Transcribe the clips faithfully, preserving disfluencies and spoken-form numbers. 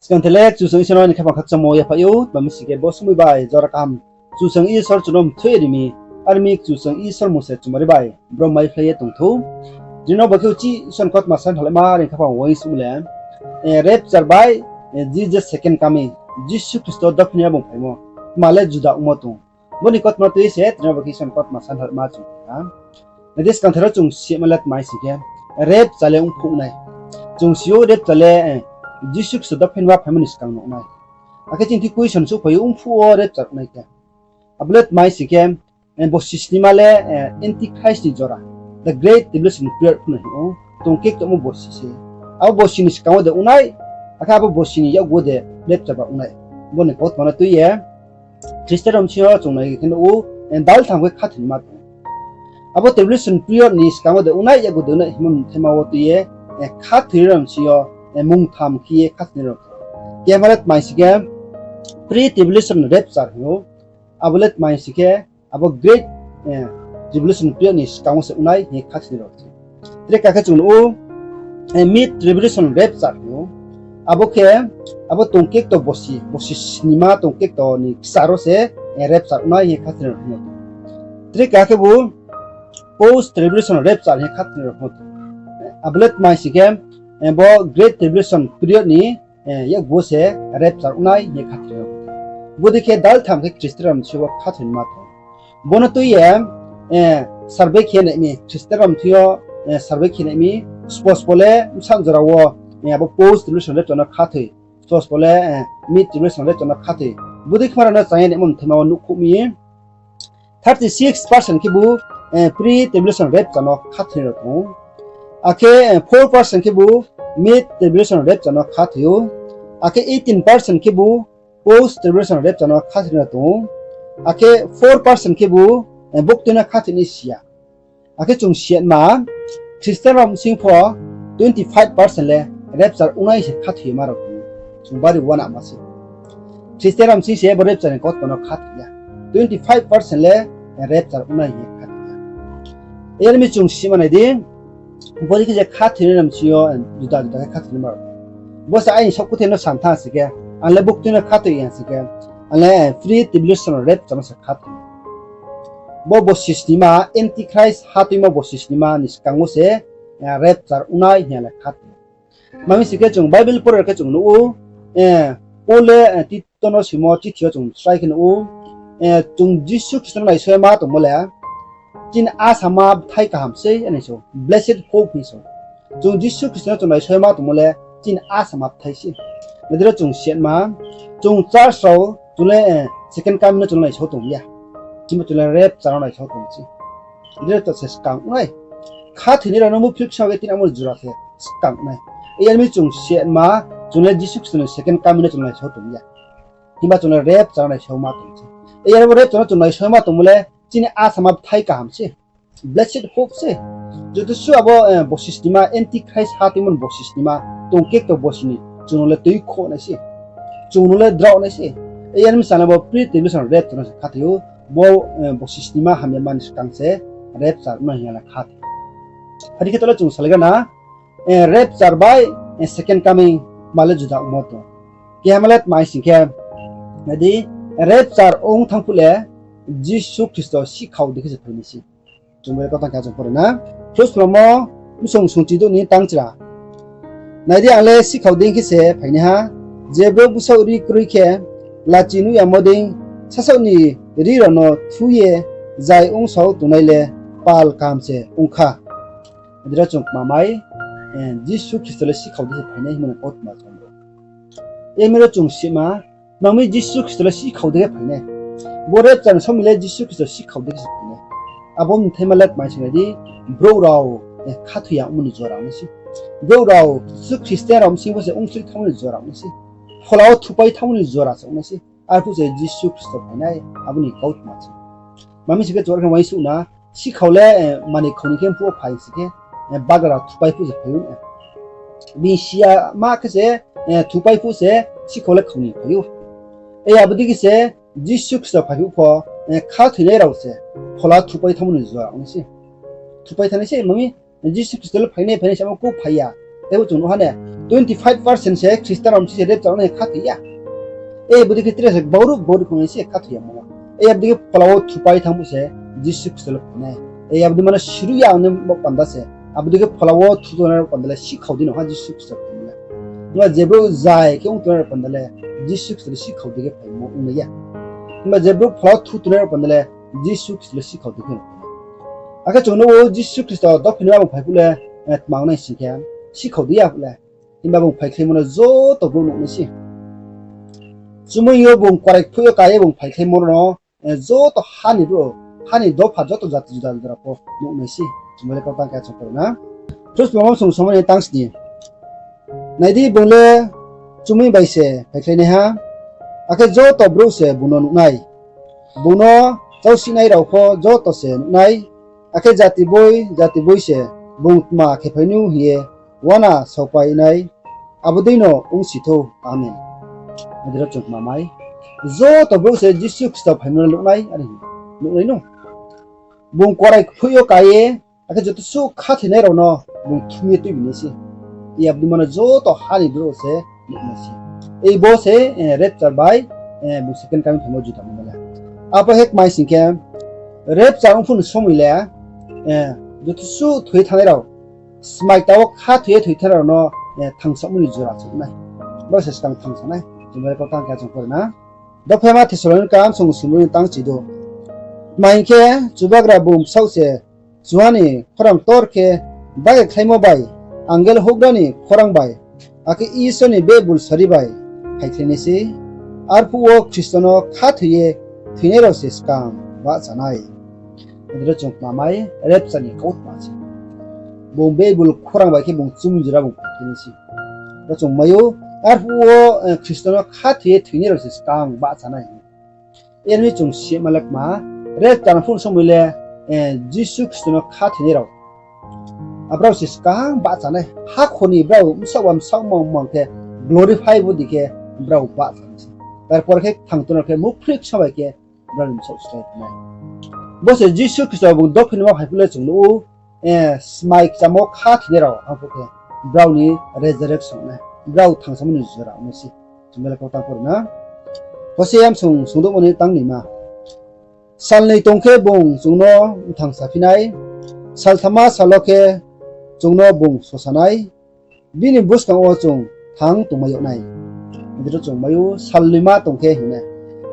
Skang the le Kchusoyang Isor no ni khaphang khakchangmo yaphaih ou, tma mi sing khe bo somoi bai jora kaham Kchusoyang Isor chung no mthoih ri mi, are mi Kchusoyang Isor mung se chumari bai brom maiphlai ye tong thou. Tini no bo khe uchih Isor ni kautma sa halaima are khaphang uaingsouh le, rapture bai Jesus second coming, Jisu Khristo dophinai bung phaimo, tma le juda ongmo tong. Bo ni kautma tui se tini bo khe Isor ni kautma sa halaima chung ha. Nai di, skang the ro chung sima le tma mi sing khe, rapture le ongphuh nai. Chung si ou rapture le Jisu Khristo dophinai phaimo ni skang no ong nai. Akhe chini thi question souhphai ou, ongphuh wo rapture ong nai khe. Abo le tma mi sing khe, bosi snima le Antichrist ni jora, the great tribulation period pho no hing ou, tongkek tongmo bosi se. Abo bosi ni skang wo de ong nai, akhe abo bosi ni yakgu wo de rapture ba ong nai. Bo ni kautma no tui ye Khristian rao bsing yo chung nai khe nuh ou, daltham khe khathoinaima tong. Abo tribulation period ni skang wo de ong nai, yakgu de ong nai hingmo mthaima wo tui ye, khathoinai rao bsing yo mungtham khe ye khathoinai rao. Kehama le tma mi sing khe, pre-tribulation rapture hing ou. Abo le tma mi sing khe, abo great tribulation period ni skang wo se ong nai hing ye khathoinai rao se. Tre ka khe chung nuh ou, mid tribulation rapture hing ou. Abo khe, abo tongkek to bosi, bosi snima tongkek to ni kchar wo se rapture ong nai hing ye khathoinai rao hing ou. Tre ka khebu post tribulation rapture hing ye khathoinai rao hing ou. Abo le tma mi sing khe, bo great tribulation period ni yakgu wo se rapture ong nai hing ye khathoinai rao. Bodei khe daltham khe Khristian rao bsing yo khathoinaima tong. Bo no tui ye survey khe nai mi, Khristian rao bsing yo survey khe nai mi, spo spo le bsa jora wo abo post tribulation rapture no khathoi, spo spo le mid tribulation rapture no khathoi. Bodei khe ma rao no chaya naimo mthaima wo nuhkhouh mi. Thirty six percent khebu pre-tribulation rapture no khathoinai rao tong ou. Akhe four percent khebu mid tribulation rapture no khathoi ou. Akhe eighteen percent khebu post tribulation rapture no khathoinai rao tong ou. Akhe four percent khebu buktui no khathoi nai si ya. Akhe chung siyatma, Khristian rao bsing pho twenty five percent le rapture ong nai se khathoi ye ma rao tong ou. Chung bari uanama se. Khristian rao bsing se bo rapture ni kautma no khathoi ya. Twenty five percent le rapture ong nai ye khathoi ya. Yar mi chung sima nai di, bodei khe je khathoinai rao bsing yo juda juda khe khathoinaima rao. Bo se aini saohkuthai no sam thanng sing khe, ang le buktui no khathoi ya sing khe, ang le pre-tribulation rapture no se khathoi. Bo bosi snima, Antichrist ha tuimo bosi snima ni skang wo se rapture ong nai hing ye le khathoi. Tma mi sing khe chung Bible pore khe chung nuh ou, Paul le Tito no simo chithi yo chung srai khe nuh ou, chung Jisu Khristo no naisao ye ma tongmo le chini asama bthai kaham sei, ani so, blessed hope hing so. Chung Jisu Khristo no chung naisao ye ma tongmo le chini asama bthai sei. Bodei ro chung siyatma, chung church rao chung le second coming no chung le naisao tong ya. Himba chung le rapture no naisao tong se. Bodei ro to se skang nai. Khathoinai rao no muphri ksa khe tini amo jora se skang nai. Yar mi chung siyatma, chung le Jisu Khristo ni second coming no chung naisao tong ya. Himba chung le rapture no naisao ma tong se. Yar bo rapture no chung naisao ma tongmo le chini asama bthai kaham se. Blessed hope se. Joto su abo bosi snima, Antichrist ha tuimo ni bosi snima, tongkek to bosi ni chung no le tuikhouh nai se. Chung no le drao nai se. Yar mi sana bo pre-tribulation rapture no se khathoi ou, bo bosi snima hamyama ni skang se rapture no hing ye le khathoi. Adi khe to le chung salaigra na, rapture bai second coming ma le juda ongmo tong. Kehama le tma mi sing khe, nai di, rapture ong thanng phuh le Jisu Khristo sihkhao dei khe se phai nai se. Chung bai kau tang khe chung pore na. Khrouhslomo bsong sungchi douh ni tangchra. Nai di, ang le sihkhao dei khe se phainai ha, je brouh bsaoh rri kroi khe, lachi nuh yamo dei sasaoh ni rri rao no thu ye zai ongsao tongnai le pal kaham se ong kha. Adi ro chung kma mai, Jisu Khristo le sihkhao dei khe phainai hingmo ni kautma chung. Yar mi ro chung sima, tma mi Jisu Khristo le sihkhao dei khe phainai. Bo rapture ni somoi le Jisu Khristo sihkhao dei khe se phainai. Abo mthaima le tma mi sing nai di, brouh rao khathoi ya ongmo ni jora ong nai se. Brouh rao, Jisu Khristian rao bsing pho se ongchoi thanngmo ni jora ong nai se. Phola wo thupai thanngmo ni jora se ong nai se. Arphuh se Jisu Khristo phainai, abo ni kautma se. Tma mi sing khe chung are khe uaingsouh na, sihkhao le manoi khau ni khe mphuh wo phai sing khe, bagra thupai phuh se phai ou. Bini siyama khe se thupai phuh se sihkhao le khau ni phai ou. Abo dei khe se Jisu Khristo phai phuh pho, khathoinai rao se phola thupai thanngmo ni jora ong nai se. Thupai thanng nai se, tma mi Jisu Khristo le phainai, phainai samo kou phai ya. Teibo chung nuh ha ne, twenty five percent se Khristian rao bsi se rapture ong nai khathoi ya. E, abo dei khe tre se bauruh bauruh khe ong nai se khathoi ya mo. E, abo dei khe phola wo thupai thanng phuh se Jisu Khristo le phai nai. E, abo dei mano siruh ya ong nai bo panda se. Abo dei khe phola wo thu tongnai rao panda le sikhao dei no ha Jisu Khristo phai nai. Himba je brouh zai khe ong tongnai rao panda le Jisu Khristo le sikhao dei khe phaimo ong nai ya. Himba je brouh phola wo thu tongnai rao panda le Jisu Khristo le sikhao dei khe no phai nai. Akhe chung nuh ou Jisu Khristo dophi ni ma bung phai phuh le, eh, tma ong nai sing khe, sikhao dei ya phuh le. Himba bung phaikhlaimo no joto brouh nuh nai se. Chumui yo bung korai kphoih yo ka ye bung phaikhlaimo no, eh, joto ha ni brouh, ha ni dopha joto jati juda juda rao pho nuh nai se. Chumui le kau tang khe chung pore na. Phrus lama sung somai ni tang sni. Nai di, bung le chumui bai se phaikhlai nai ha, akhe joto brouh se bung no nuh nai. Bung no chausinai rao pho joto se nuh nai, akhe jati boi jati boi se bung tma khe phai nu hing ye uana saopai nai, abo dei no ongsi thou. Amen. Adei ro chung kma mai. Joto brouh se Jisu Khristo phaimo no nuh nai, are hing nuh nai no. Bung korai kphoih yo ka ye, akhe joto suh khathoinai rao no bung thum ye tuibi nai se. Abo dei mano joto ha ni brouh se nuh nai se. Ei bo se, eh, rapture bai, eh, bung second coming phaimo juda mo le. Abo khe kmai sing khe, rapture ong phuh ni somoi le, eh, joto suh thoi ye thanngnai rao, smai kta wo khathoi ye thoi thanngnai rao no, eh, thangsaomo ni jora se nai. Brao se skang thangsa nai. Chumui le kau tang khe chung pore na. Dophaima Thessalonika msong sungbroi ni tang chido. Tma hing khe, Chubagra bung bsaoh se Chuha ni khorang tor khe dage khlaimo bai, angel houhgra ni khorang bai, akhe Isor ni bebul sari bai phaikhlai nai se. Arphuh wo Khristo no khathoi ye thoinai rao se skang bahcha nai. Adei ro chung kma mai, rapture ni kautma se. Bung bebul khorang bai khe bung chumui jora bung phaikhlai nai se. Ro chung mai ou, arphuh wo, eh, Khristo no khathoi ye thoinai rao se skang bahcha nai. Yar mi chung sima le kma, rapture phuh ni somoi le, eh, Jisu Khristo no khathoinai rao, abrao se skang bahcha nai. Hakhor ni brao bsaoh ba bsaoh mang mang khe glorify bo dei khe brao bahcha nai se. Tarpor khe thang tongnai rao khe muphri ksa bai khe brao ni bsaoh slái nai. Bo se Jisu Khristo bung dophi ni ma phai phuh le chung nuh ou, eh, smai kchamo khathoinai rao, arphuh khe brao ni resurrection nai, brao thangsamo ni jora ong nai se. Chung belai kau tang pore na. Hosea msong sungdouhmo ni tang ni ma. Salnoi tong khe bung chung no mthang saphi nai, salthama sal wo khe chung no bung sosa nai, bini buskang wo chung thang tongmai yag nai. Adei ro chung mai ou, salnoima tong khe hing nai.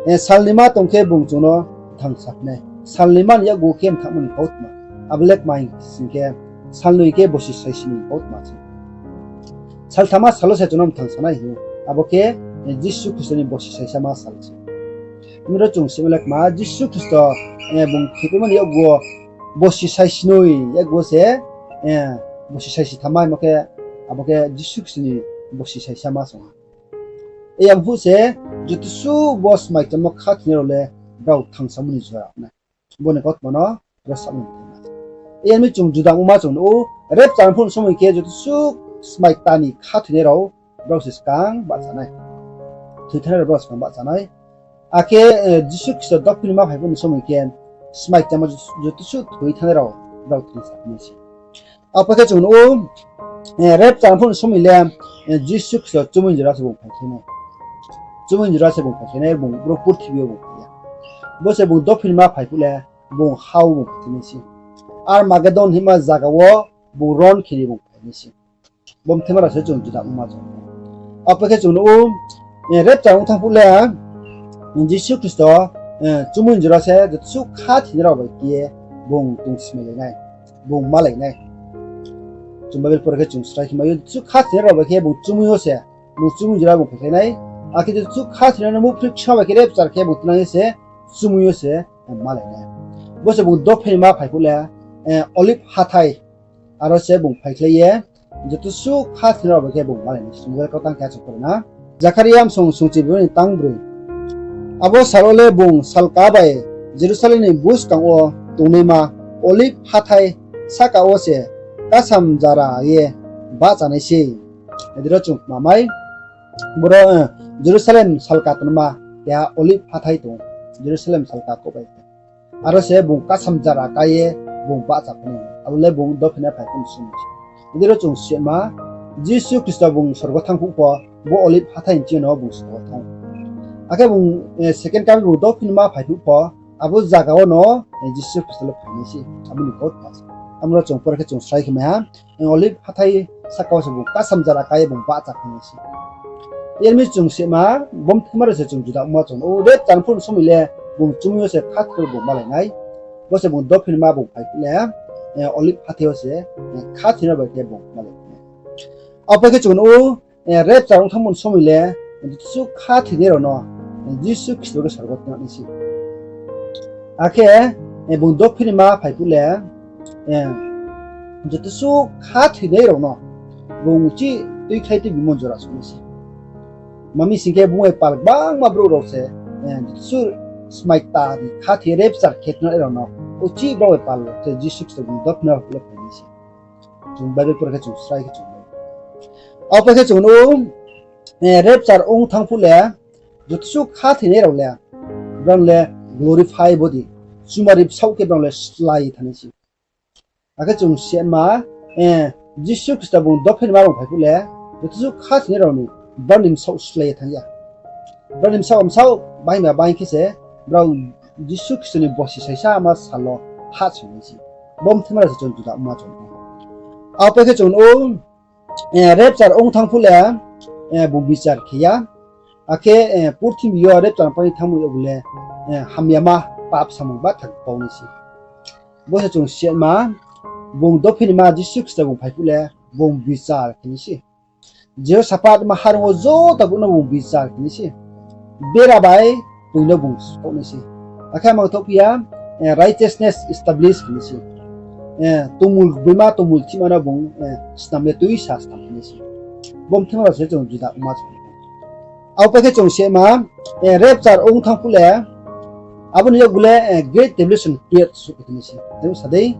Eh, salnoima tong khe bung chung no mthang saphi nai. Salnoima ni yakgu khe mthangmo ni kautma. Abo le kmai sing khe, salnoi khe bosi saisi ni kautma se. Salthama sal wo se chung no mthang sa nai hing ou. Abo khe, eh, Jisu Khristo ni bosi saisama sal se. Abo ro chung sima le kma, Jisu Khristo, eh, bung thoipaimo ni yakgu wo bosi saisi noi yakgu wo se, eh, bosi saisi thamma hingmo khe, abo khe Jisu Khristo ni bosi saisama song ha. Yar phuh se, joto suh bo smai kchamo khathoinai rao le brao thangsamo ni jora nai. Bo ni kautma no rosamo ni thangma. Yar mi chung juda ongma chung nuh ou, rapture phuh ni somoi khe joto suh smai kta ni khathoinai rao, brao se skang bahcha nai. Thoi thanngnai rao brao skang bahcha nai. Akhe, eh, Jisu Khristo dophi ni ma phai phuh ni somoi khe smai kchamo joto suh thoi thanngnai rao brao thangsa nai se. Abo khe chung nuh ou, eh, rapture phuh ni somoi le, eh, Jisu Khristo chumui jora se bung phaikhlai nai. Chumui jora se bung phaikhlai nai, bung bro purthimbi yo bung phai ya. Bo se bung dophi ni ma phai phuh le, bung ha wo bung phaikhlai nai se. Armagedon hingma zaga wo bung ron khe ni bung phai nai se. Bo mthema rao se chung juda ongma chung. Abo khe chung nuh ou, eh, rapture ong thanng phuh le, Jisu Khristo, eh, chumui jora se joto suh khathoinai rao bai khe ye bung tong smailai nai, bung malai nai. Chung Bible pore khe chung srai khe mai ou, joto suh khathoinai rao bai khe bung chumui yo se, bung chumui jora bung phaikhlai nai. Akhe joto suh khathoinai no muphri ksa bai khe rapture khe bung tinang ye se, chumui yo se, eh, malai nai. Bo se bung dophi ni ma phai phuh le, eh, Olive hathái, aro se bung phaikhlai ye, joto suh khathoinai rao bai khe bung malai nai. Chung belai kau tang khe chung pore na. Jakharia msong sungchi bini tang broi. Abo sal wo le bung salka bai Jerusalem ni buskang wo tongnaima Olive hathái sahka wo se kasam jara ye bahcha nai se. Adei ro chung kma mai. Boro, eh, Jerusalem salka tongnaima keha Olive hathái tong ou. Jerusalem salka kouh bai. Aro se bung kasam jara ka ye bung bahcha phi nai. Abo le bung dophi ni phai phuh ni somoi se. Adei ro chung sima, Jisu Khristo bung sorgo thanng phuh pho, bo Olive hathái ni ching yo no bung sorgo thanng. Akhe bung, eh, second coming bung dophinima phai phuh pho, abo zaga wo no, eh, Jisu Khristo le phai nai se, abo ni kautma se. Abo no chung pore khe chung srai khe mai ha, eh, Olive hathái sahka wo se bung kasam jara ka ye bung bahcha phai nai se. Yar mi chung sima, bo mthaima rao se chung juda ongma chung. O rapture phuh ni somoi le bung chumui yo se khathoi bung malai nai. Bo se bung dophinima bung phai phuh le, eh, Olive hathái yo se, eh, khathoinai bai khe bung malai nai. Abo pai khe chung nuh ou, eh, rapture ong thanngmo ni somoi le, eh, joto suh khathoinai rao no, eh, Jisu Khristo khe sorgo thanng nai se. Akhe, eh, bung dophinima phai phuh le, eh, joto suh khathoinai rao no, bung uchih tuikhlai tuibimo jora souh nai se. Tma mi sing khe bung bai pal gbangma brouh rao se, eh, joto suh smai kta ni khathoi rapture khe tongnai rao no, uchih brao bai pal se Jisu Khristo bung dophinima phai phuh le phai nai se. Chung Bible pore khe chung srai khe chung nai. Abo pai khe chung nuh ou, eh, rapture ong thanng phuh le, joto suh khathoinai rao le, brao le glorify body, chumari bsaoh khe brao le slái ye thanng nai se. Akhe chung sima, eh, Jisu Khristo bung dophinima bung phai phuh le, joto suh khathoinai rao ni, brao ni bsaoh slái ye thanng ya. Brao ni bsaoh, bsaoh baing ba baing khe se, brao Jisu Khristo ni bosi saisa ma sal wo hahsoing nai se. Bo mthaima rao se chung juda ongma chung. Abo pai khe chung nuh ou, eh, rapture ong thanng phuh le, eh, bung bichar khe ya. Akhe, eh, purthimbi yo rapture pai thanngmo yo bo le, eh, hamyama pap samung ba thang pau nai se. Bo se chung sima, bung dophinima Jisu Khristo bung phai phuh le, bung bichar khe nai se. Jehosaphat maharung wo joto brouh no bung bichar khe nai se. Bera bai tui no bung skouh nai se. Akhe mang thoh phi ya, eh, righteousness establish khe nai se. Eh, tongmul gboima, tongmul thihma no bung, eh, snam ye tuisa snam khe nai se. Bo mthaima rao se chung juda ongma chung. Abo pai khe chung sima, eh, rapture ong thanng phuh le, abo ni yakgu le, eh, great tribulation period souh khe nai se. Tei sa dei,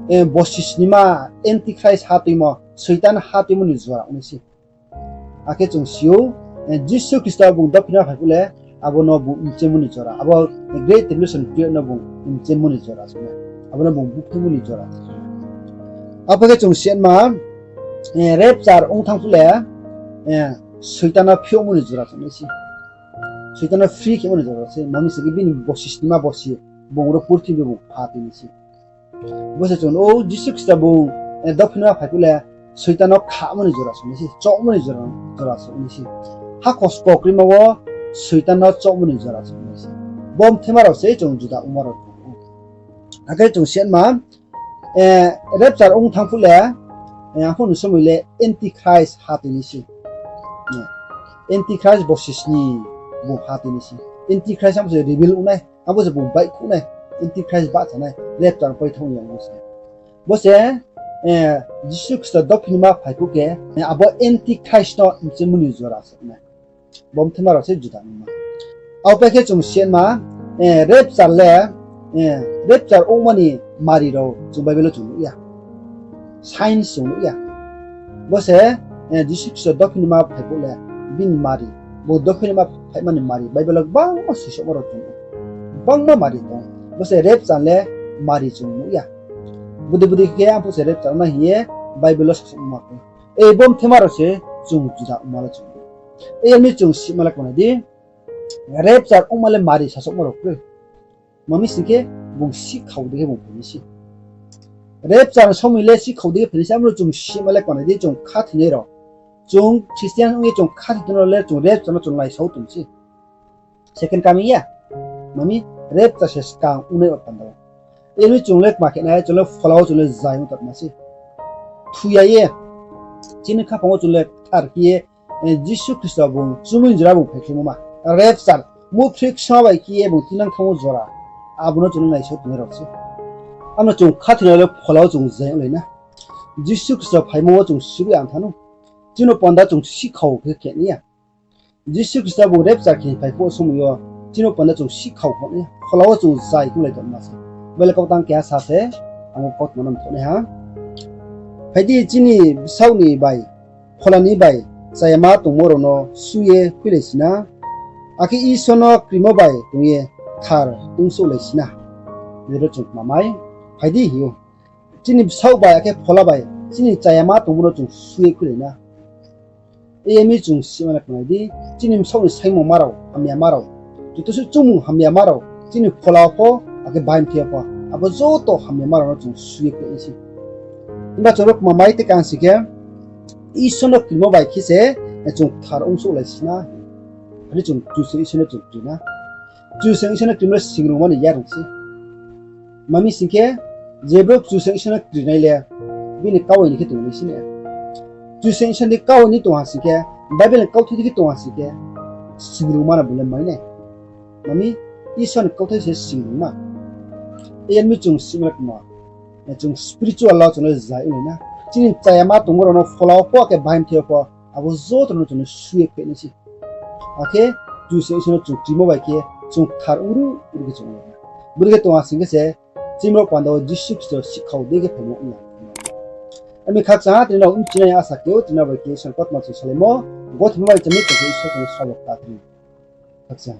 eh, bosi snima, Antichrist hatuimo, Soitan hatuimo ni jora ong nai se. Akhe chung si ou, eh, Jisu Khristo bung dophinima phai phuh le, abo no bung mchemmo ni jora, abo great tribulation period no bung mchemmo ni jora se. Abo no bung buphaimo ni jora se. Abo khe chung sima, eh, rapture ong thanng phuh le, eh, Soitan no phiouhmo ni jora se nai se. Soitan no free khemo ni jora se, tma mi sing khe bini bosi snima bosi, bung ro purthimbi bung pha tui nai se. Bo se chung nuh ou, Jisu Khristo bung, eh, dophinima phai phuh le, Soitan no khamo ni jora se nai se, chohmo ni jora, jora se nai se. Hakhor skokrima wo Soitan no chohmo ni jora se nai se. Bo mthaima rao se chung juda ongma rao chung. Akhe chung sima, eh, rapture ong thanng phuh le, eh, aphuh ni somoi le Antichrist ha tui nai se. Eh, Antichrist bosi sni bung ha tui nai se. Antichrist abo se reveal ong nai, abo se bung baihkhouh nai, Antichrist bahcha nai, rapture pai thanng ya bo se. Bo se, eh, Jisu Khristo dophinima phai phuh khe, eh, abo Antichrist no mchemmo ni jora se nai. Bo mthaima rao se juda ongma. Abo pai khe chung sima, eh, rapture le, eh, rapture ongma ni mari rao chung Bible wo chung nuh ya. Signs chung nuh ya. Bo se, eh, Jisu Khristo dophinima phai phuh le, bini mari, bo dophinima phaima ni mari Bible wo gbangma sisouhma rao chung nuh. Gbangma mari tong. Bo se rapture le mari chung nuh ya. Bodei bodei khe aphuh se rapture ong nai hing ye Bible wo sasouhma khe. E bo mthaima rao se chung juda ongma le chung. E yar mi chung sima le kmanai di, rapture ongma le mari sasouhma rao kroi. Tma mi sing khe bung sihkhao dei khe bung phai nai se. Rapture ni somoi le sihkhao dei khe phai nai se, abo no chung sima le kmanai di, chung khathoinai rao. Chung Christian ong ye chung khathoi tongnai rao le chung rapture no chung naisao tong se. Second coming ya. Tma mi rapture se skang ongnai o panda wo. Yar mi chung le kma khe nai, chung le phola wo chung le zai ong tongma se. Thu ya ye, chini khaphang wo chung le kthar khe ye, eh, Jisu Khristo bung chumui jora bung phaikhlaimo ma. Rapture, muphri ksa bai khe ye bung tinang thanngmo jora. Abo no chung le naisao tongnai rao se. Abo no chung khathoinai le phola wo chung zai onglai na. Jisu Khristo phaimo wo chung suri ang thanng nou. Chini panda chung sihkhao khe khe nai ya. Jisu Khristo bung rapture khe phai phuh somoi yo, chini panda chung sihkhao khe nai ya. Phola wo chung zai onglai tongma se. Bo le kau tang keha sa se, ang bo kautma no mthoh nai ha. Phai di chini bsaoh ni bai, phola ni bai, chayama tongmo rao no su ye khuilai si na. Akhe Isor no krimo bai tong ye kthar tongsouhlai si na. Bero chung kmamai, phai di hing ou. Chini bsaoh bai, akhe phola bai, chini chayama tongmo no chung su ye khuilai na. Yar mi chung sima le kma di, chini bsaoh ni saingmung ma rao, hamya ma rao, joto suh chumung hamya ma rao, chini phola pho, akhe bahaing thai pho, abo joto hamya ma rao no chung suye khe nai se. Himba chung ro kma mai te kang sing khe, Isor no krimo bai khe se, chung kthar ongsouhlai si na. Are chung Kchusoyang Isor no chung kri na. Kchusoyang Isor no krimo le singrungma ni yarung se. Tma mi sing khe, je brouh Kchusoyang Isor no krinai le, bini kau ni khe tongnai se na. Kchusoyang Isor ni kau ni tong ha sing khe, Bible ni kauthai di khe tong ha sing khe, singrungma no bung le mai nai. Tma mi, Isor ni kauthai se singrungma. Yar mi chung sima le kma, chung spiritual law chung le zai onglai na. Chini chayama tongmo rao no phola pho, akhe bahaing thai pho, abo joto no chung no suye khe nai se. Akhe Kchusoyang Isor no chung krimo bai khe, chung kthar ongru ongru khe chung onglai na. Bri khe tong ha sing khe se, chini ro panda wo Jisu Khristo sikhao dei khe phaimo ong ya. Ami khakchang ha, tini rao bchinai asa khe ou, tini rao bai khe Isor ni kautma chung salaimo, gothoimo bai chami tong khe Isor chung no sabo kta kri. Khakchang.